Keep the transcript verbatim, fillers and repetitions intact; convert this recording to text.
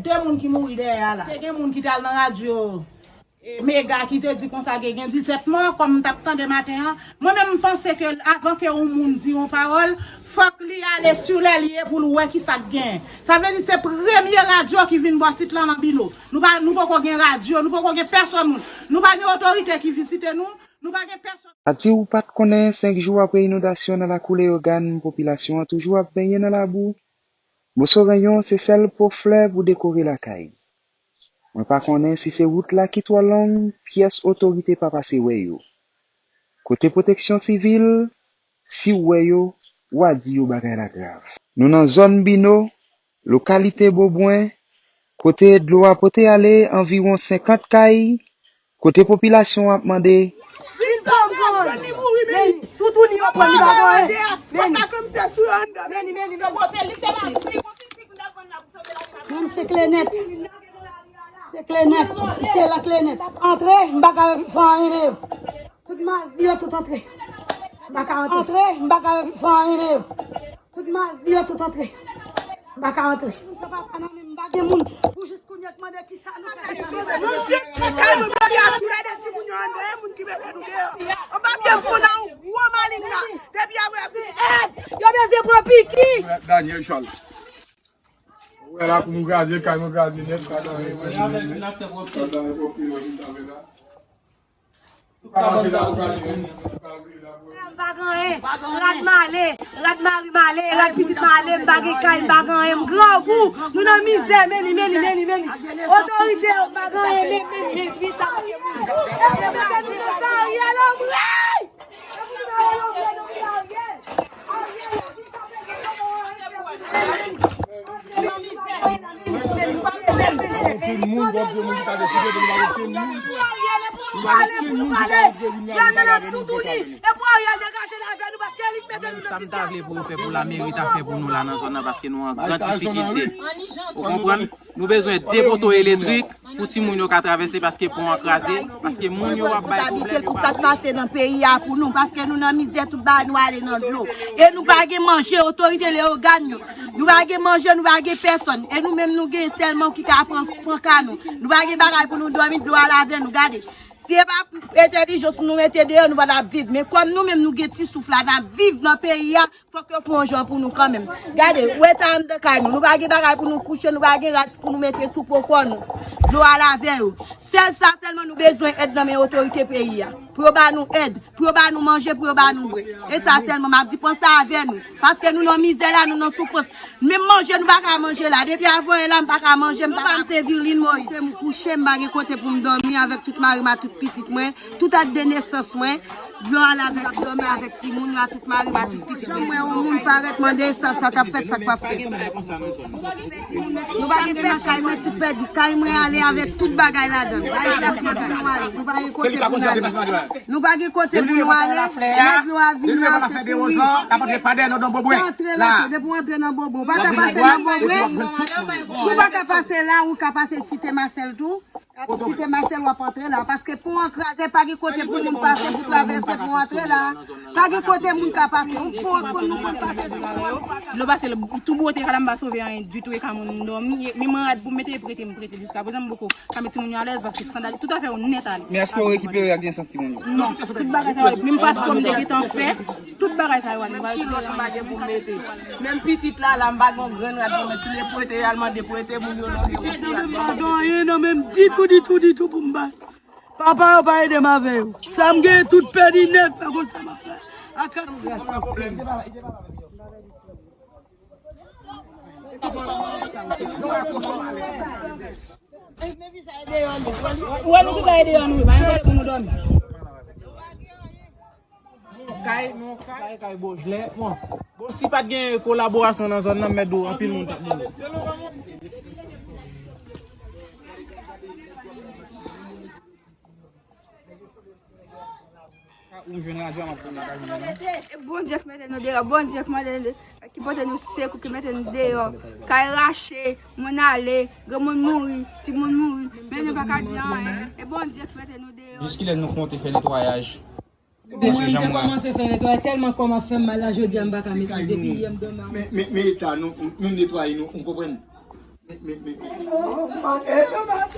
De moun ki mouri dèyè a la. Te gen moun ki t al nan radyo, e, Mega ki te di konsa ke gen disèt mò, kòm m t ap tande maten an. Mwen menm, m panse ke avan ke yon moun di yon pawòl, fòk li ale sou lè li ye pou l wè ki sa k gen. Sa vle di se premye radyo ki vin bò sit lan nan Bino. Nou pa, nou poko gen radyo, nou poko gen pèsonn moun. Nou pa gen otorite ki vizite nou, nou pa gen pèsonn. Sa di w pa t konnen senk jou apre inondasyon nan lakou Leyogàn, popilasyon an toujou ap benyen nan labou? Moso renyon se sèl po flè pou dekore lakay. Mwen pa konnen si se wout la ki twò long, pyès otorite pa pase wè yo. Kote pwoteksyon sivil, si w wè yo, w a di yo bagay la grav. Nou nan zòn Bino, lokalite Bobwen, kote dlo a pote ale anviwon senkant kay, kote popilasyon an ap mande. Vin fè m konn. Vini, toutouni yo pran li pa konn. Vini. Vini, vini, vini. Menm se kle nèt. Se kle nèt. Se la kle nèt. Antre, m pa ka fè anyen men yo. Tout mazi yo, tout antre. M pa ka antre. Antre, m pa ka fè anyen men yo. Tout mazi yo, tout antre. M pa ka antre. Sa papa nan men m, m pa gen moun. Pou jis kounye a k mande kisa nou fè. Mwen se kay mwen mande a tou lè de timoun yo anndan, e moun ki mete nou deyò. Anba pye m fon nan yon gwo maleng la. Depi apre ap vin èd. Yo bezwen pran piki. Daniel Charles. Ou wè la pou m kraze, kay mwen kraze nèt, pa gen anyen. M pa gen anyen. Rad m pa gen anyen. Rad m ale, rad mari m ale, rad pitit m ale, m pa gen kay, m pa gen anyen, m grangou. Nou nan mizè, meni, meni, meni, meni. Otorite yo, m pa gen anyen, meni, meni, meni, meni, sa pa gen moun. Eske mete nou nan sa Ariel Henry? Sa m ta vle pou yo fè pou lameri ta fè pou nou la nan zòn nan, paske nou an gran difikilte. Ou konprann? Nou bezwen de poto elektrik pou timoun yo ka travèse, paske pon an kraze, paske moun yo ap bay pwoblèm, yo pa vle. Tout sa k pase nan peyi a pou nou, paske nou nan mizè, tout bagay nou ale nan dlo. E nou pa gen manje, otorite Leyogàn yo. Nou pa gen manje, nou pa gen pèsonn. E nou menm nou gen sèlman ki ka pran, pran ka nou. Nou pa gen bagay pou nou dòmi, dlo a lave nou, gade. Si e pa entèlijans nou mete deyò, nou pa t ap viv. Men kòm nou menm nou gen ti souf la, n ap viv nan peyi a, fòk yo fè yon jan pou nou kanmenm. Gade, ou eta anndan kay nou. Nou pa gen bagay pou nou kouche, nou pa gen rad pou nou mete sou po kò nou. Dlo a lave yo. Sèl sa sèlman nou bezwen èd nan men otorite peyi a. Pou yo ba nou èd, pou yo ba nou manje, pou yo ba nou bwè. E sa sèlman m ap di, panse avè nou. Paske nou nan mizè la, nou nan soufrans. Menm manje nou pa ka manje la. Depi avan yè la, m pa ka manje, m pa ka manje. Sevilin Moyiz. M kouche, m pa gen kote pou m dòmi avèk tout mari m ak tout pitit mwen. Tout ak de nesans mwen. Dlo a lave ak dòmi avèk timoun yo, ak tout mari m ak tout pitit mwen. Mwen wè yon moun parèt mande sa, sa k ap fèt, sa k p ap fèt. Nou pa gen pèsonn, mwen tout pèdi. Kay mwen ale avèk tout bagay ladan l. Bay plas mwen pou nou ale. Nou pa gen kote pou nou ale. Nou pa gen kote pou nou ale. Lè dlo a vin la, se pou wi. Sa antre la, depi w antre nan Bobwen. Si w pa ka pase nan Bobwen, ou ka pase Site Masèl tou. Site Masèl w ap antre la, paske pon an kraze, pa gen kote pou moun pase, pou travèse pon antre la. Pa gen kote moun ka pase. Yon pon an konn nou konn pase sou pon an. Dlo pase, tou bwote, kay la m pa sove anyen ditou, e ka moun dòmi. Menm rad pou m mete, e prete, m prete. Jiskaprezan, m poko ka met timoun yo alèz, paske sandal, tout afè yo nèt ale. Men èske yo rekipere ak nesans timoun yo? Non, tout bagay sa yo, menm paspò m te gentan fè. Tout bagay sa yo ale, nou pa gen kilo, nou pa gen pou mete. Menm pitit la, la, m pa gen yon grenn rad pou mete, si l prete, y al mande prete, moun yo nan gen yon ti rad. M pa gen anyen nan men m ditou, ditou, ditou pou m bay. Papa yo pa ede m avè yo. Sa m gen tout pèdi nèt, pa konn sa m ap fè. A kat. Ou wè nou tout la e deyò nou, pa gen kote pou nou dòmi. Kay, men yon kay, kay Bojlè. Bon, bon, si pa t gen kolaborasyon nan zòn nan, m mèt di w, anpil moun t ap mouri. Ou jwenn radyo a, m ap konnen. Bondye k mete nou deyò, Bondye k mande, ki pote nou sekou, ki mete nou deyò. Kay rache, moun ale, granmoun mouri, timoun mouri, men nou pa ka di anyen. E Bondye k mete nou deyò. Jiskilè nou konte fè netwayaj? Mwen menm te kòmanse fè netwayaj, tèlman kò m ap fè m mal la, jodi a m pa ka mete depi yè m dòmi. Men, men, men eta nou, nou netwaye nou, ou konprann? Men, men, men, men.